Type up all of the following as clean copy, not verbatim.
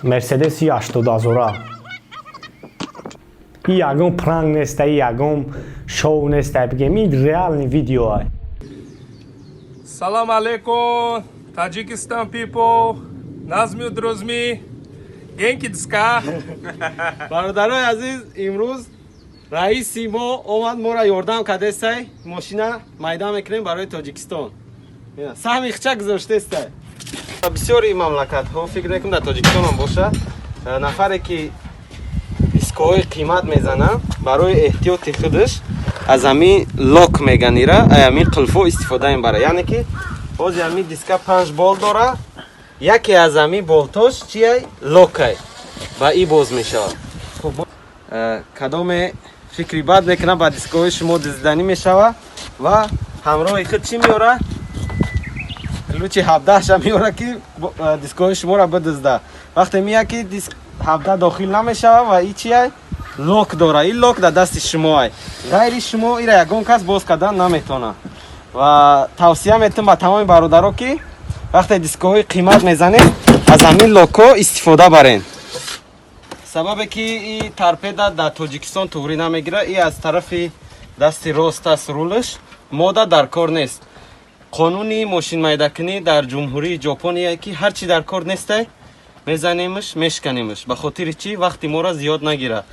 Мерседеси 80 000. И ягон пранк неста, и ягон шоу неста, бигем, ин реальный видео. Салам алейкум, Таджикистан people, Назмю друзми, Генки диска. Бародарои азиз, имрӯз раиси мо омад, моро ёрдам кардестай, мошина майда мекунем барои Тоҷикистон. Саҳми хича гузоштестай. Бисёри мамлакатҳо, фикр мекунам, дар Тоҷикистонам боша, нафаре ки дискоҳои қимат мезана, барои эҳтиёти худаш аз ҳамин лок меганира, ай ҳамин қулфо истифода мебара. Яъне ки ҳозир ҳамин диска панҷ бол дора, яке аз ҳамин болтош чиай? Локай, ба и боз мешавад. Хуб, кадоме фикри бад мекунад, ба дискоҳои шумо дизданӣ мешавад ва ҳамроҳи худ чӣ меёра? Ключи ҳабдаҳша меёра, ки дискоҳои шуморо бидизда. Вақте меяд, ки диск ҳабда дохил намешавад ва и чиай? Лок дора. И лок дар дасти шумоай, ғайри шумо ира ягон кас боз кардан наметавонад. Ва тавсия метам ба тамоми бародаро, ки вақте дискоҳои қимат мезанед, аз ҳамин локҳо истифода барен. Сабабе ки и торпеда дар Тоҷикистон туғрӣ намегирад, и аз тарафи дасти рост аст рулаш, мода дар кор нест. Қонуни мошинмайдакунӣ дар Ҷумҳурии Ҷопония, ки ҳар чӣ дар кор нестай, мезанемш, мешканемш. Ба хотири чӣ? Вақти моро зиёд нагирад.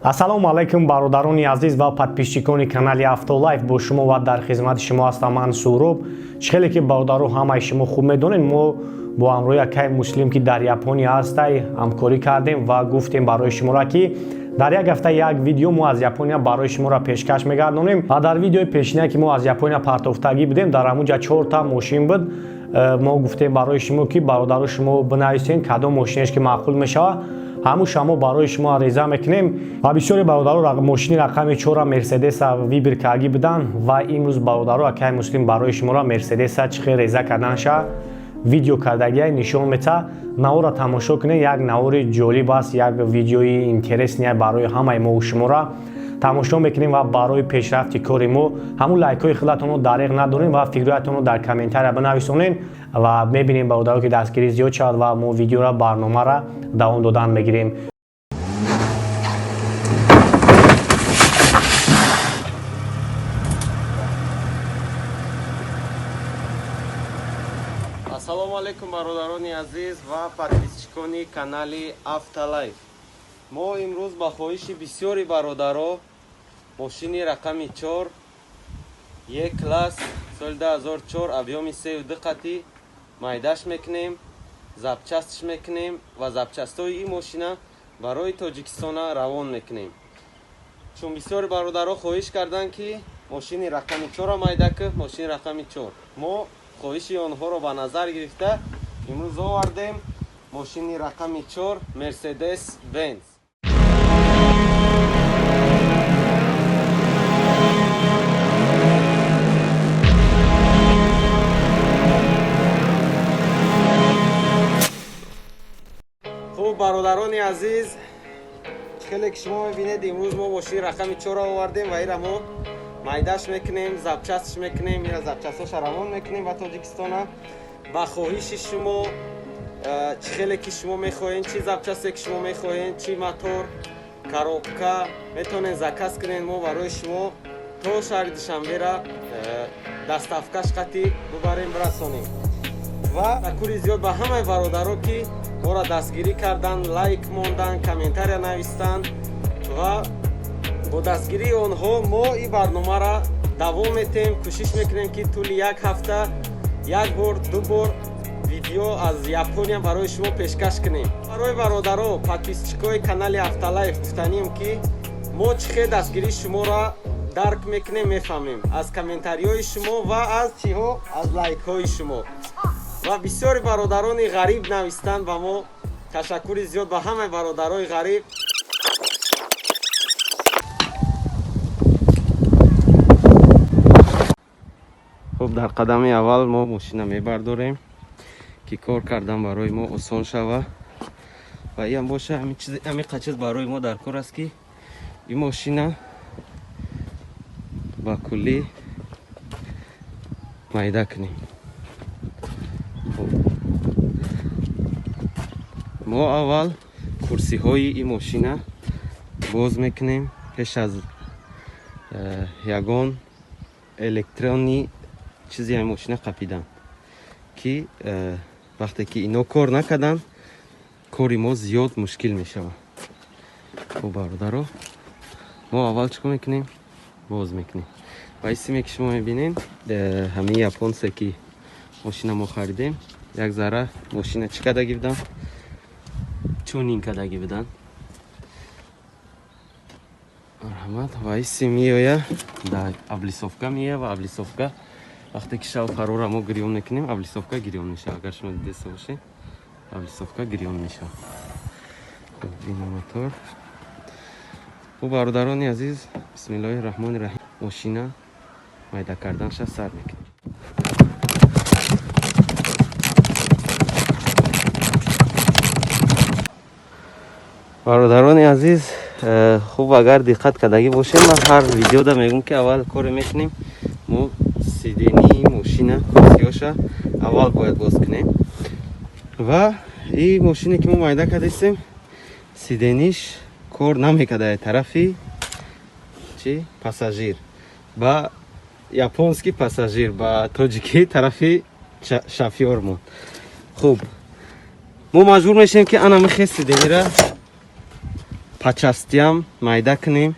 Ассалому алайкум, бародарони азиз ва подписчикони канали Автолайф. Бо шумо ва дар хизмати шумо ҳастам ман, Суҳроб. Чӣ хеле ки, бародаро, ҳамаи шумо хуб медонед, мо бо ҳамроҳи акаи Муслим, ки дар Япония ҳастай, ҳамкорӣ кардем ва гуфтем барои шуморо, ки дар як ҳафта як видео мо аз Япония барои шуморо пешкаш мегардонем. Ва дар видеои пешина, ки мо аз Япония партофтагӣ будем, дар ҳамунҷа чорта мошин буд. Мо гуфтем барои шумо, ки бародаро, шумо бинависен, кадом мошинеш ки маъқул мешавад, ҳамуша мо барои шумо реза мекунем. Ва бисёре бародаро мошини рақами чора, Мерседеса, выбор кардагӣ буданд. Ва имрӯз, бародаро, акаи Муслим барои шуморо Мерседеса чӣ хел реза карданша видео кардагия нишон мета. Навора тамошо кунед, як навори ҷолиб аст, як видеои интересный барои ҳамаи мову шуморо тамошо мекунем. Ва барои пешрафти кори мо ҳамун лайкҳои худатонро дареғ надорем ва фикрҳоятонро дар комментария бинависонед. Ва мебинем, бародаро, ки дастгирӣ зиёд шавад ва мо видеора, барномаро давом додан мегирем. Ассалому алайкум, бародарони азиз ва подписчикони канали Автолайф. Мо имрӯз ба хоҳиши бисёри бародаро мошини рақами 4, Е класс, соли 2004, объёми 3,2 қати майдаш мекунем, запчастш мекунем ва запчастҳои ин мошина барои Тоҷикистона равон мекунем, чун бисёри бародаро хоҳиш карданд, ки мошини рақами 4 майда ку, мошини рақами 4. Мо хоҳиши онҳоро ба назар гирифта, имрӯз овардем мошини рақами 4, Мерседес Бенз. Хуб, бародарони азиз, хеле ки шумо мебинед, имрӯз мо мошини рақами 4 овардем ва ира мо майдаш мекунем, запчастш мекунем, ира запчастҳоша равон мекунем ба Тоҷикистона. Ба хоҳиши шумо, чӣ хеле ки шумо мехоҳед, чӣ запчасте ки шумо мехоҳед, чӣ мотор, коробка, метавонед заказ кунед, мо барои шумо то шаҳри Душанбера доставкаш қати бубарем, бирасонем. Ва ташаккури зиёд ба ҳамаи бародаро, ки моро дастгирӣ карданд, лайк мондан, комментария навистанд, ва бо дастгирии онҳо мо ин барномаро давом метем. Кӯшиш мекунем, ки тӯли як ҳафта як бор, ду бор видео аз Япония барои шумо пешкаш кунем. Барои бародаро, подписчикои канали Автолайф гуфтанем, ки мо чӣ хел дастгирии шуморо дарк мекунем, мефаҳмем аз комментариҳои шумо ва аз чиҳо, аз лайкҳои шумо. Ва бисёри бародарони ғариб навистанд ба мо. Ташаккури зиёд ба ҳамаи бародарои ғариб. Хуб, дар қадами аввал мо мошина мебардорем, ки кор кардан барои мо осон шава. Ва иам боша, ҳамин чиз барои мо дар кор аст, ки ин мошина ба куллӣ майда кунем. Хуб. Мо аввал курсиҳои ин мошина боз мекунем пеш аз ягон электронӣ чизи ҳамин мошина қапидан, ки вақте ки ино кор накарданд, кори мо зиёд мушкил мешавад. Хуб, бародаро, мо аввал чӣ кор мекунем? Боз мекунем. Ва ин симе ки шумо мебинед, ҳамин японсе ки мошина мо харидем, як зарра мошина чӣ кардаги будан? Чунин кардаги будан. Марҳамат. Ва ин сим меоя, дар облисовка меоя ва облисовка вақте ки шав фарора мо гирён мекунем, облисовка гирён мешавад. Агар шумо дидаста бошед, облисовка гирён мешавад. Хуб, ин мотор. Хуб, бародарони азиз, бисмиллоҳи раҳмони раҳим, мошина майда карданша сар мекунем. Бародарони азиз, хуб, агар диққат кардагӣ бошем, ман ҳар видеода мегӯм ки аввал коре мекунем, мо сидении мошина курсиёша аввал бояд боз кунем. Ва ин мошине ки мо майда кардастем, сидениш кор намекарда тарафи чи пассажир, ба японский пассажир, ба тоҷикӣ тарафи шофёрмон. Хуб, мо маҷбур мешавем ки ана михе сиденира по частям майда кунем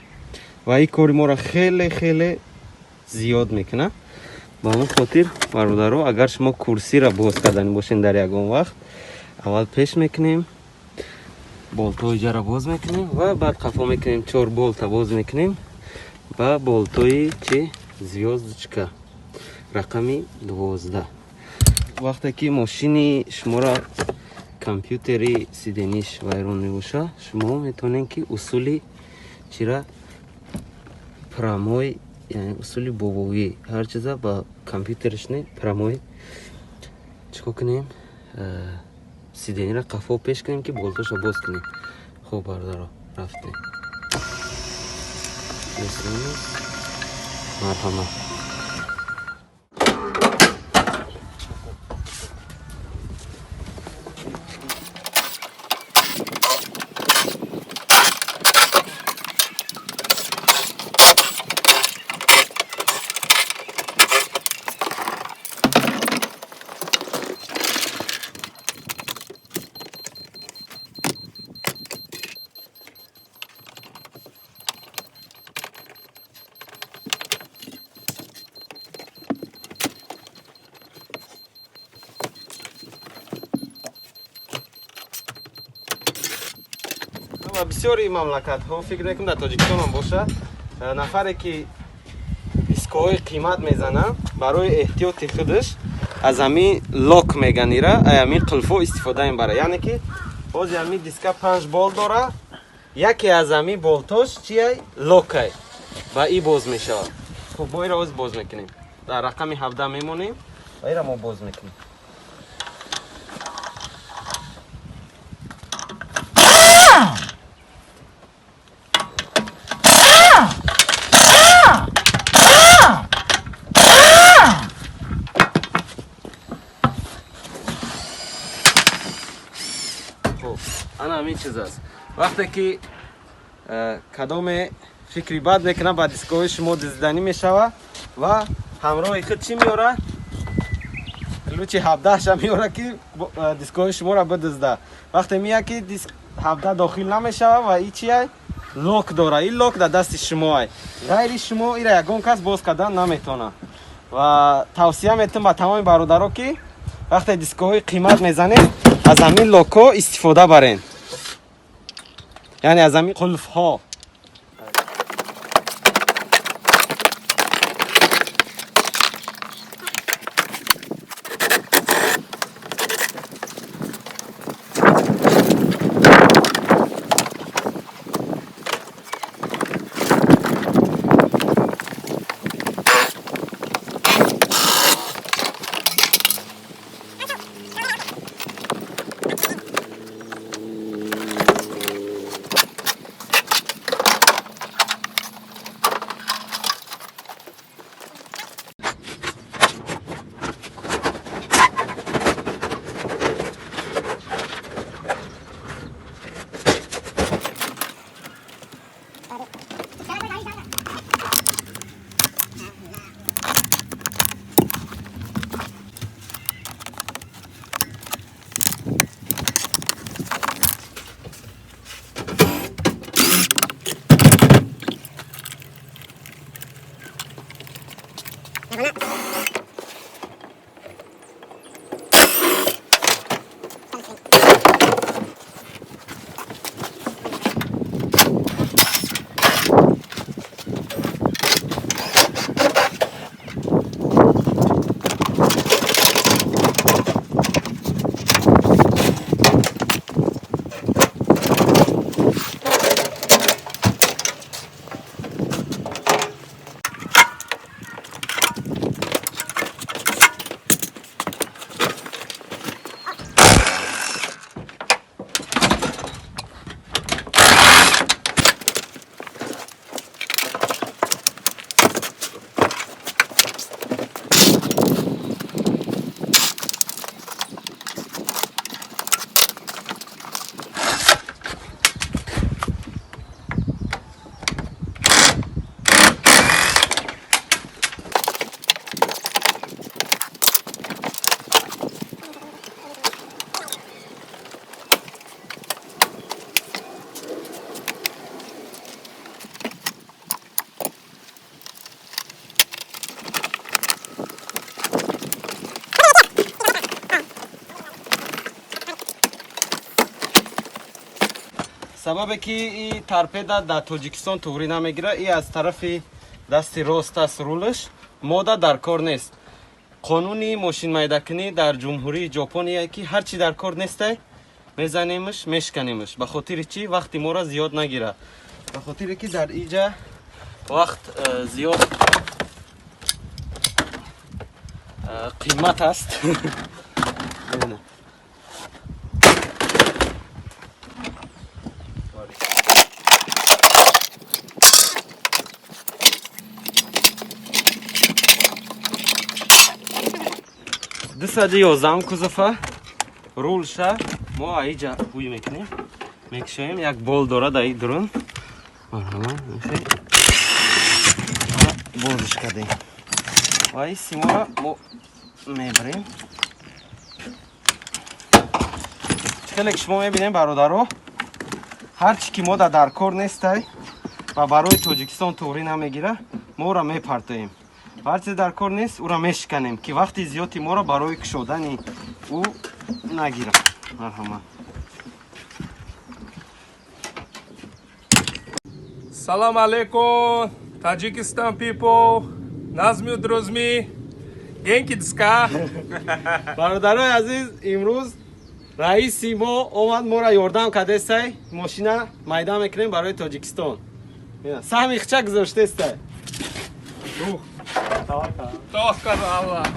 ва ин кори моро хеле хеле зиёд мекунад. Ба он хотир, бародаро, агар шумо курсиро боз кардани бошед дар ягон вақт, аввал пеш мекунем, болтои ҷара боз мекунем ва баъд қафо мекунем, 4 болта боз мекунем ба болтои чи звёздочка рақами 12. Вақте ки мошини шуморо компютери сидениш вайрон мебошад, шумо метавонед ки усули чира прамой, яъне усули бобовӣ, ҳар чиза ба компютериш не прамой чикор кунем, сиденира қафо пеш кунем ки болтоша боз кунем. Хуб, бародаро, рафтем. Марҳамат. Ва бисёри мамлакатҳо, фикр мекунам дар Тоҷикистон ҳам бошад, нафаре ки дискоҳои қимат мезанад, барои эҳтиёти худаш аз ҳамин лок меганира, ай ҳамин қулфҳо истифода мебарад. Яъне ки бози ҳамин диска 5 бол дора, яке аз ҳамин болтош чиай? Локай. Ва и боз мешавад. Хуб, мо иро оз боз мекунем. Дар рақами 17 мемонем ва иро мо боз мекунем. Ана ҳамин чиз аст. Вақте ки кадоме фикри бад мекунад, ба дискоҳои шумо дизданӣ мешавад ва ҳамроҳи худ чӣ меорад? Ключи 17-ша меорад ки дискоҳои шуморо бидизда. Вақте меяд ки диск 17 дохил намешавад ва и чиай? Лок дорад. Ин лок дар дасти шумоай. Ғайри шумо ира ягон кас боз кардан наметавонад. Ва тавсия метам ба тамоми бародаро ки вақте дискоҳои қимат мезанед, аз ҳамин локҳо истифода барен, яъне аз ҳамин қулфҳо. Сабабе ки и торпеда дар Тоҷикистон туғрӣ намегирад, и аз тарафи дасти рост аст рулаш, мода дар кор нест. Қонуни мошинмайдакунӣ дар Ҷумҳурии Ҷопония ки ҳар чӣ дар кор нестай, мезанемш, мешканемш. Ба хотири чӣ вақти моро зиёд нагирад? Ба хотире ки дар иҷа вақт зиёд қимат аст. Дусаду ёздаҳум кузова рулша мо аиҷа ҳуй мекунем, мекушоем, як бол дорад аи дурун. Бозш кардем ва ин симора мо мебарем. Чӣ хеле ки шумо мебинем, бародаро, ҳар чӣ ки мода дар кор нестай ва барои Тоҷикистон туғрӣ намегира, мо ӯра мепартоем. Ҳар чизе дар кор нест, ӯра мешиканем, ки вақти зиёди моро барои кушодани ӯ нагирад. Марҳамат. Салам алейкум, Таджикистан people, Назмю друзми, Генки диска. Бародарои азиз, имрӯз раиси мо омад моро ёрдам кардестай, мошина майда мекунем барои Тоҷикистон. Саҳми хича гузоштестай. Таваккал Аллах.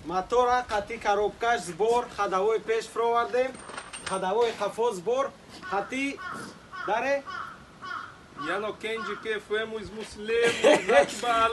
Мотора қати коробкаш сбор, ходовой пеш фировардем, ходовой қафо сбор, қати даре Яно Кенджи КФМ из Муслим, Закбал.